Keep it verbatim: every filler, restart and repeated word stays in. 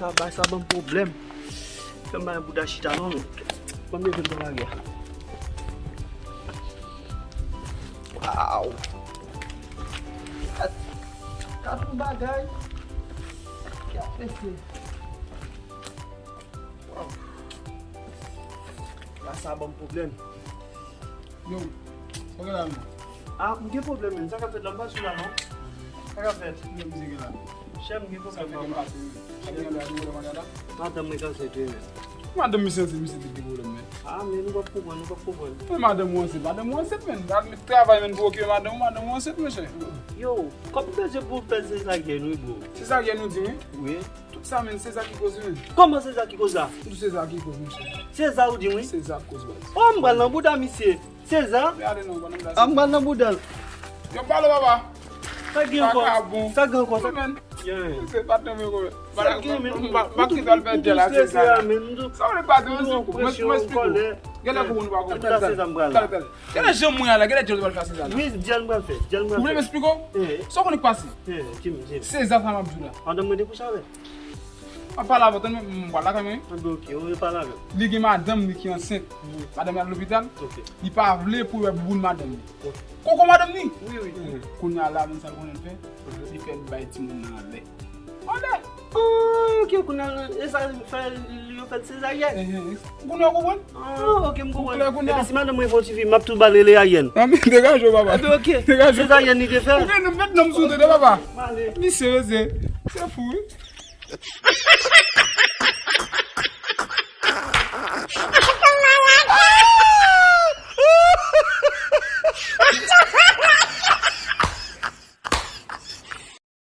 Sa bay sa ban m pwoblèm. Fè m bay bouda chita non men. Ban m leve m nan lari a. Waw. Gad, gad yon bagay. Ki ap pase? Waw. La sa ban m pwoblèm. Yo, sa gen la menm? Ah, m gen pwoblèm menm. Sa k ap fèt la, m pa sou la non. Sa k ap fèt? Yo, mizye gen la. Chè, m gen pwoblèm papa. Madanm mwen ansent wi menm. Madanm misye ansent, misye te gen pwoblèm menm. Ah, men nou p ap konprann, nou p ap konprann. Men madanm ou ansent, madanm ou ansent menm. Al met travay menm pou okipe madanm ou, madanm ou ansent mesye. Yo, kòm bezwen pou fè sezaryèn wi bro. Sezaryèn ou di wi? Wi. Tout sa menm Seza ki koz wi menm. Kòman Seza ki koz la? Tout Seza ki koz mesye. Seza ou di wi? Seza k koz baz. Oh, m pral nan bouda misye. Seza? Gade non, bann nan. Ah, m pral nan bouda l. Yo pale papa. Sa gen ankò? Sa gen ankò? Sa men. Se pa tan mwen konmen. Sa gen men. M pa ki pral fè djè la Seza la. Sa vle pa tan mwen. Mwen esplike. Gade kou nou pa konmen. Gade jan mwen ala, gade djèl pral fè Seza la. Wi, djèl m pral fè, djèl m pral fè. Ou vle m esplike w? Sa w konnen k pase? Seza sa m ap di w la. Madanm mwen te kouche avè l. M ap pale avè w, tann mwen, m pral lakay mwen wi. Anben oke, ou vle pale avè l. Li gen madanm li ki ansent. Madanm li al lopital. Li pa vle pou l wè bouboun madanm li. Koko madanm li? Wi, wi. Kounye a la, menm sa l konnen l fè? Li fè l bay timoun nan anlè. Anlè! Oh, oke, kounye a, e sa fè yo fè l sezaryèn. Kounye a w konprann? Ah, oke, m konprann. Epi si madanm mwen fè yon ti fi, m ap tou ba l rele ayèn. Degaje w papa. Epi oke, sezaryèn li te fè. Ou gen nou met nonm sou tande papa. Misye se, se fou wi.